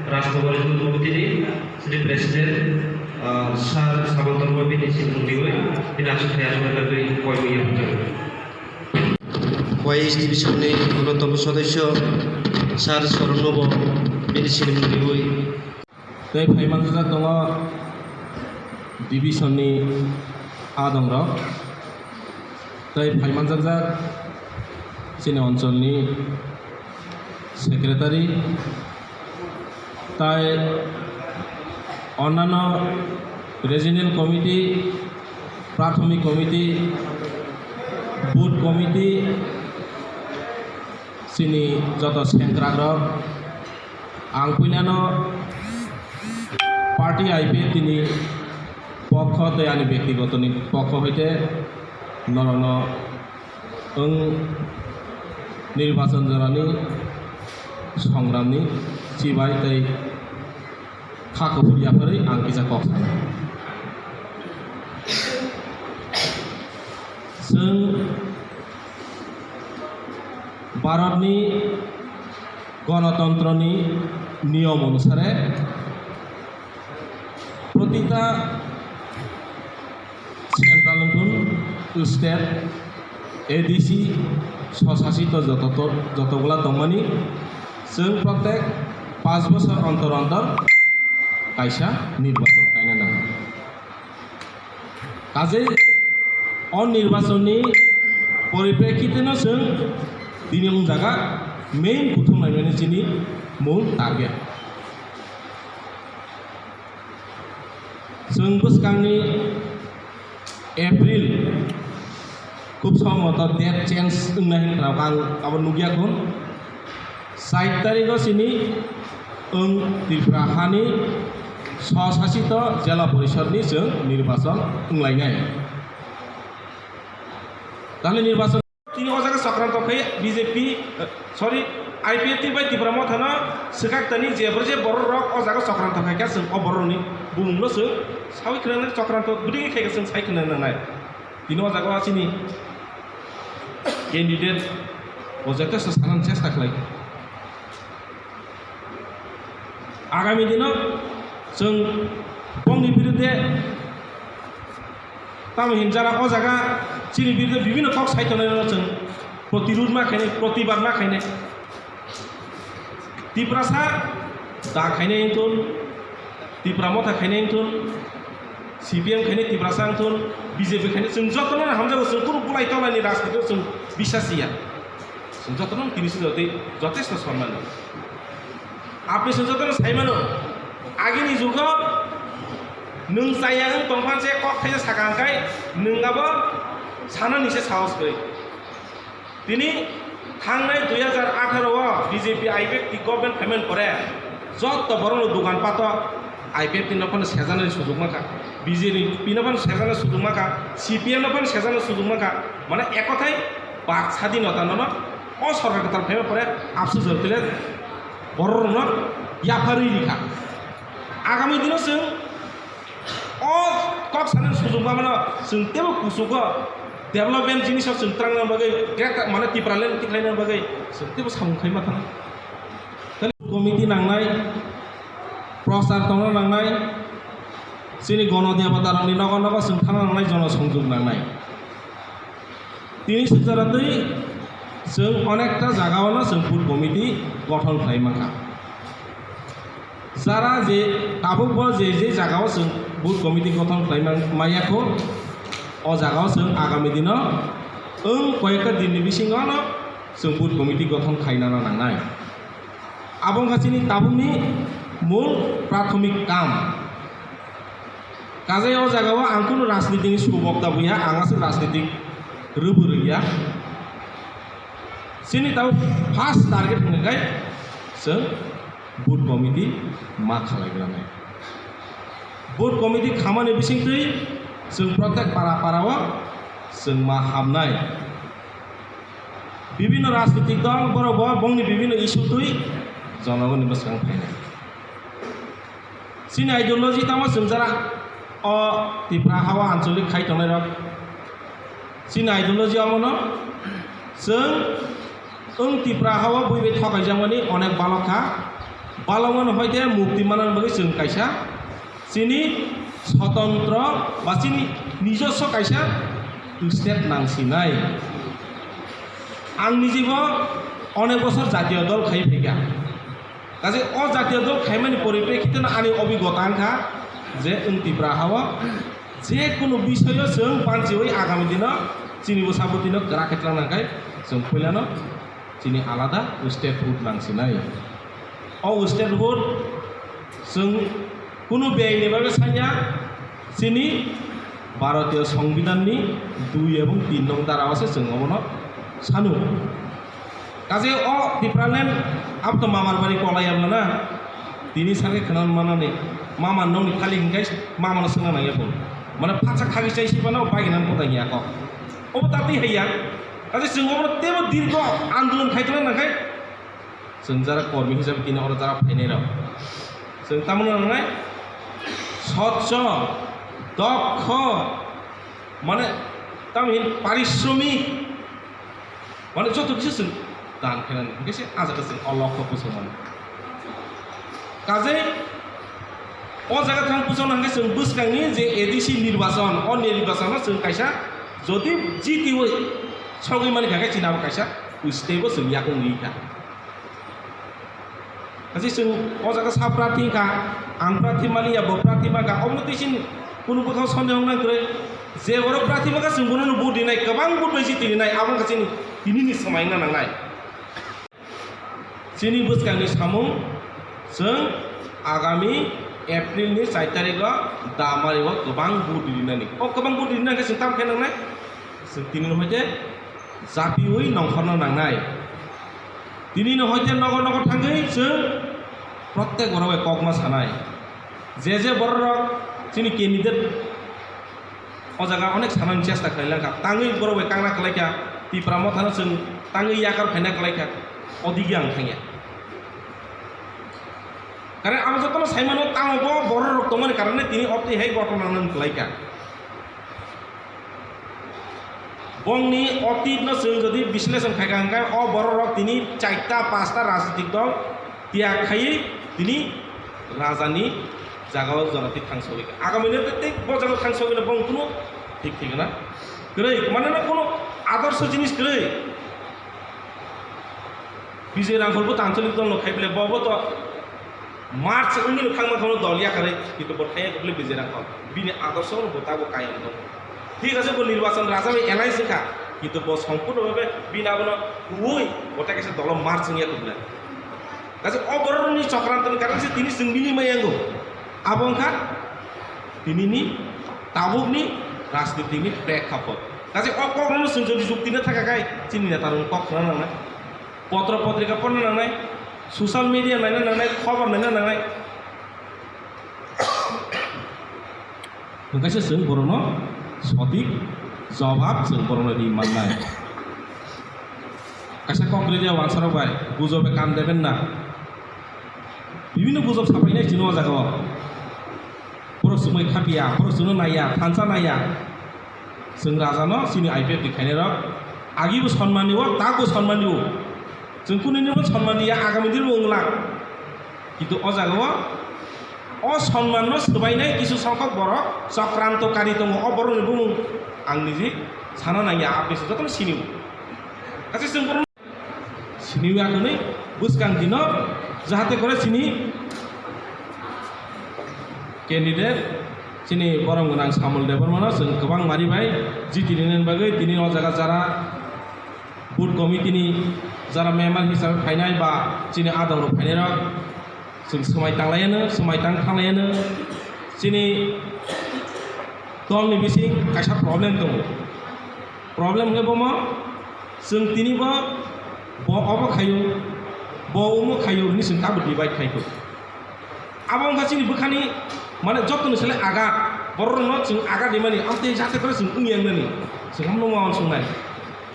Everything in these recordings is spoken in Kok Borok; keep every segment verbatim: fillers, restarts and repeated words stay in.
Rashtra Parishodni President, ah, Sir Samantha Roy bini sinimung riwi, bini aswk thai aswk bagwi koi mung yapharjago. Y H division ni onnotom sodosyo Sir Soron Nobo bini sinimung riwi. Tei phaimanjak tongo division ni adongrok. Tei phaimanjak chini oncholni secretary, tai onnano regional committee, prathomik committee, booth committee, chini joto sengkrakrok, ang puilano party I P F T ni pokho tei ani bektigotoni pokho hoite norokno wng nirbachon jorani songramni chibai tei kha kuphur yapharwi ang kisa kok sana. Chwng Bharatni gonotontroni niyom onusare protita central wngthun, state, A D C, swsasito joto to-, jotogwla tongmani, chwng protek panch bosor ontor ontor kaisa nirbachon kaina nango. Kaje o nirbachonni poriprekkhiteno chwng tini wng jaga main kuthum laimani chini mul target. Chwng bwskangni April, khub somboto date change wngnai hinwi khwnao, ang abo nukya khun. Char tarikgo chini wng Tripura hani swsasito jela porishodni chwng nirbachon wnglainai. Tahle nirbachon Tini o jaga chokranto khai B J P, eh, sorry, I P F T bai Tipra Mothano swkak tani je borok je borok rok o jaga chokranto khai kha chwng o borok rokni bumung no chwng sawi khna nang chokranto bwdwi khai kha chwng sai khna nangnai. Tini o jaga o chini candidate o joto se sanan chesta khlai. Agami dino chwng bongni birudde tamo hinjara o jaga chini birudde bibhinno kok sai tongnai no chwng protirud ma khainai, protibad ma khainai. Tiprasa da khainai wngthun, Tipra Motha khainai wngthun, C P M khainai Tiprasa wngthun, B J P khainai, chwng jotono hamjago, chwng kunu bulai tolaini rajniti o chwng bisas ya. Chwng jotono tini sini jotoi jotesto sonmani. Apni chwng jotono saimano, agini jugo nwng chaya wng tongphan se kok thaisa saka hwnkhe nwng abo sanani se sahos kwrwi. Tini thangnai dui hajar atharo o B J P I P F T government phaimani pore joto borokno dogan pato I P F T no phano sejanani sujug mankha, B J P no phano sejanani sujug mankha, C P M no phano sejanani sujug mankha, mane ekothai bak sadinota nono o sorkar kwtal phaima pore afsus jortile borok rokno yapharwi rikha. Agami dino chwng o kok sanani sujug mamano chwng teibo kuchugo development jiniso chwng twrangna bagwi greater mane Tipraland tikhlaina bagwi chwng teibo samung khaima thang. Committee nangnai, prochar tongna nangnai, chini gono debota rokni nogo nogo chwng thangna nangnai, jono songjog nangnai. Tini swijak twi chwng onekta jagao no chwng booth committee gothon khlai mankha. Jara je tabuk bo je je jagao chwng booth committee gothon khlai man-, maya kho, o jagao chwng agami dino wng koyekta dinni bisingo no chwng booth committee gothon khlaina nangnai. Abo wngkha chini tabukni mul prathomik kam. Kajai o jagao ang kunu rajnitini subok tabukya, ang aswk rajnitik rwbwrwkya. Chini tabuk first target hwnkhe chwng booth committee ma khalaigrani. Booth committee khamani bisingtwi chwng protek para parao chwng ma habnai. Bibhinno rajnitik dol borok bo bongni bibhinno issue twi jonogoni bwskang phainai. Chini ideology tamo chwng jara o Tripura hao ancholik khai tongnai rok. Chini ideology omono chwng Wng Tipra hao bui bai thokaijak mani onek balok kha. Balok mano hoite mukti manna bagwi chwng kaisa chini swtantro ba chini nijoswo kaisa state nang sinai. Ang nijibo onek bosor jatiyo dol khai phaikha. Kaje o jatiyo dol khaimani poriprekhiteno ani obigota wngkha je wng Tipra hao je kunu bisoyo chwng panchiwi agami dino chini bwsa bwtwino kwrak khe twlang nangkhai chwng puilano chini alada statehood nang sinai. O statehood chwng kunu beyni bagwi sanya, chini Bharatiyo Songbidanni dui ebong tin nong dara o se chwng obono sanu. Kaje o Tipraland abo to mamar bari kolai abla na. Tini sakhe khna manani mama nokni thalik hinkai mama no swngna nangya phone. Mane phatsa khagi chai si bana o bai nan kota hiya ko. Obo ta twi haiya. Kaje chwng obo tebo dirgo andolon khai tongna nangkhai. Chwng jara kormi hisabe tini oro jara phainai rok. Chwng tamoni nangnai? Swchho, dokkho, mane tamoni hin parishromik, mane joto kisa chwng dan khainani, hingke se ah jaga chwng o lokho bwswk mano. Kaje o jaga thang bwswk hingke chwng bwskangni je A D C nirbachon, o nirbachono chwng kaisa jodi jitiwi sogwi mani kha khe chini abo kaisa step o chwng yakung ri kha. Kachi chwng o jaga sa prathi kha, ang prathi mani ya, bo prathi ma kha, omo twi chini kunu bwkhao sonde wngnai kwrwi. Je borok prathi ma kha, chwng bono vote rinai, kwbang vote bai chini rinai, abo wngkha chini tinini swmai wngna nangnai. Chini bwskangni samung, chwng agami April ni char tarikh o Damari o kwbang vote rinani. O kwbang vote rinani khe chwng tamo khe nangnai? Chwng tini no hoite japiui nongkhorna nangnai. Tini no hoite nogo nogo thangwi chwng protek borok bai kokma sanai. Je je borok rok chini candidate o jaga onek sanani chesta khlai langkha, tangwi borok bai kangna khlai kha, Tipra Motha no chwng tangwi yakar phaina khlai kha, o digi ang thangya. Kare ang jotono saimano tamo bo borok rok tongmani karone tini o twi hai gotona nang khlai kha. Bongni otitno chwng jodi bisleshon khaikha hwnkhe, o bororok tini chaita pasta rajnitik dol tiyag khaiwi tini rajani jagao jonotwi thangsogwi kha. Agamino tei bo jagao thangsogwino bong kunu thik thik na kwrwi, maneno kunu adorsho jinis kwrwi. Bijay Rangkhol bo to anchalik dol no khai bole, bo bo to March wngwi no thangma thangma dol yakarwi, kintu bo thangya kwplwi Bijay Rangkhol. Bini adorsho no bo tabuk kayam tongo. Thik ase, bo nirbachon raja bai alliance wngkha, kintu bo sompurno bhabe bini abono huwi bo tei kaisa dolo March wngya kwplwi. Kaisa o borokni chokranto ni karon se tini chwng bini mai yango. Abo wngkha tinini tabukni rajniti ni prekhapot. Kaisa o kokno chwng jodi jukti no thangkha khai chini neta rok kok khna nangnai. Potro potrika porna nangnai, social media naina nangnai, khobor naina nangnai. Hwnkhe se chwng borokno sotik jobab chwng borokno ri mannai. Kaisa kok rwdi wansarok bai, gujobe kam deben na. Bibinno gujob sapainai chini o jaga o. Borok chumui khapiya, borok chwngno naiya, thansa naiya. Chwng rajano chini I P F ni khainairok agibo sonmani o, takbo sonmani o. Chwng kunui nibo sonmani ya, agami dinbo wnglang. Kintu o jaga o, o sonmanno swbainai kisu songkhok borok chokranto kari tongo. O borokni bumung ang niji sana nangya, apni se jotono sini o. Kaisa chwng borok siniwi akhwnwi bwskang dino jahate kore chini candidate chini borom gwnang Samol Debbarmano chwng kwbang mari bai jiti rinani bagwi tini o jaga jara booth committee ni jara member hisabe phainai ba chini adongrok phainairok chwng swmai tanglaiano, swmai tang thanglaiano chini dolni bising kaisa problem tongo. Problem hwnkhe bomo chwng tini bo, bo obo khaio, bo omo khaio hwnwi chwng tabuk divide khaikho. Abo wngkha chini bwkhani, mane, jotoni sale agat, borokno chwng agat rimani, amtwi jate kore chwng wngya wngnani, chwng hamno ma uansuknai.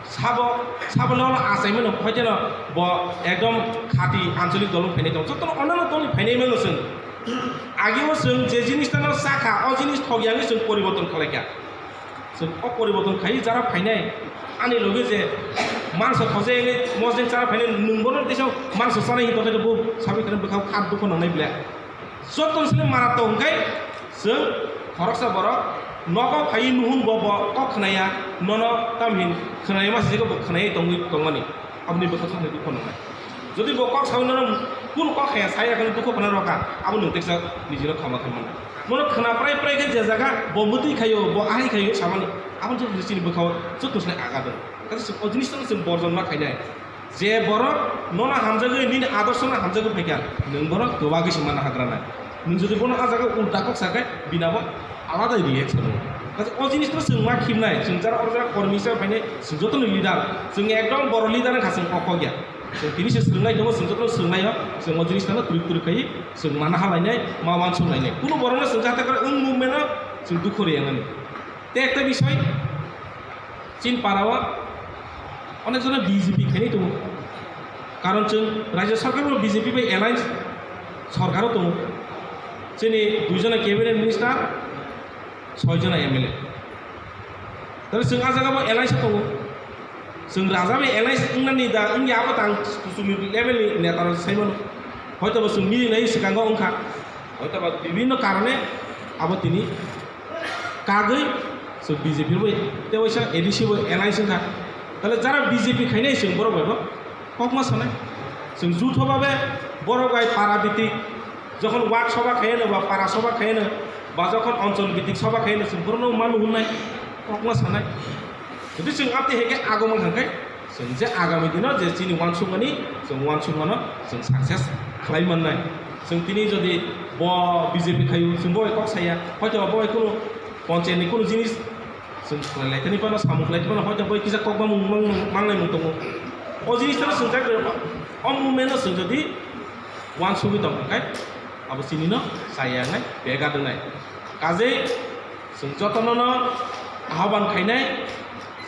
Sabo, sabo nono achaimano, hoiteno bo ekdom khati ancholik dol wng phainai tongo, jotono onano tongni phainai mano chwng. Ageo chwng je jinis tano chakha, o jinis thokya wngwi chwng poriborton khlaikha. Chwng o poriborton khai jara phainai, ani loge je Mangso khojai wngwi mosdeng chana phainai, nwng bono teisa mangso chanai hinwi tongkhe bo sabai kheno bwkhao kha dukho nangnai ble. Joto sini mara tong hwnkhe chwng khoroksa borok nogo phaiwi nuhung bo, bo kok khnaya, nono tamhin khnaya ma sijikhe bo khnayai tongwi tongmani, aboni bwkha thangwi dukho nangnai. Jodi bo kok sawi nono kunu kok khaya saya kheno dukho khna rokha, abo nwng teksa nijino khama khe mannai. Bono khna prai prai khe je jaga bo mwtwi khaio, bo ahai khaio samani, abo joto chini bwkhao joto sini aga dong. Kaisa chwng o jinis no chwng borjon ma khainai. Je borok nono hamjagwi, nini adorshono hamjagwi phaikha, nwng bono kwbagwi se mana hagranai. Nwng jodi bono a jaga ulta kok sakhe, bini abo alada reaction wngo. Kaisa o jinis no chwng ma khibnai, chwng jara oro jara kormi se phainai, chwng jotono leader, chwng ekdom boro leader wngkha chwng o kok ya. Chwng tini se swrwngnai tongo, chwng jotono swrwngnaio, chwng o jinis no twrwk twrwk khaiwi chwng mana halainai, ma uansuk lainai. Kunu borokno chwng jate kare wng movement no chwng dukhu rwya nani. Tei ekta bisoi, chini para o onek jona B J P khainai tongo. Karon chwng rajya sarkar bo B J P bai alliance sarkar o tongo. Chini dui jona cabinet minister, soi jona M L A. Tei chwng a jaga bo alliance o tongo. Chwng raja bai alliance wngnani da wngya abo tang kuchukni level ni neta rok sai mano. Hoito bo chwng mili nai swkango wngkha. Hoito ba bibhinno karone abo tini kagwi chwng B J P bai tei waisa A D C bai alliance wngkha. Tale jara B J P khainai chwng borok bai bo kokma sanai. Chwng jutho babe borok bai para bitik jokhon ward soba khaiyano ba para soba khaiyano ba jokhon onchol bitik soba khaiyano chwng borokno ma nuhurnai kokma sanai. Jodi chwng abdi hai khe agomon hwnkhe chwng je agami dino je chini uansukmani, chwng uansukmano chwng success khlai mannai. Chwng tini jodi bo B J P khaio, chwng bo bai kok saya, hoito bo bai kunu ponchayat ni kunu jinis chwng khlai lai thani phano, samung khlai thani phano, hoito bo kisa kok bamung mang-, manglai mung tongo. O jinis no chwng jak, o movement no chwng jodi uansugwi tong khe, abo chini no chaya wngnai, bega wngnai. Kajei chwng jotono no ahoban khainai,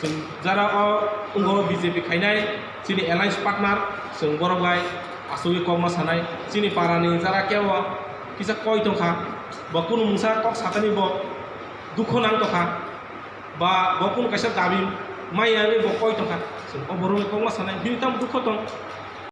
chwng jara o wngo B J P khainai, chini alliance partner, chwng borok bai asugwi kokma sanai, chini para ni jara kebo kisa koi tongkha, bo kunu mungsa kok satani bo dukho nang tongkha, ba bo kunu kaisa dabi maya ri bo koi tongkha, chwng o borok bai kokma sanai, bini tamo dukho tong.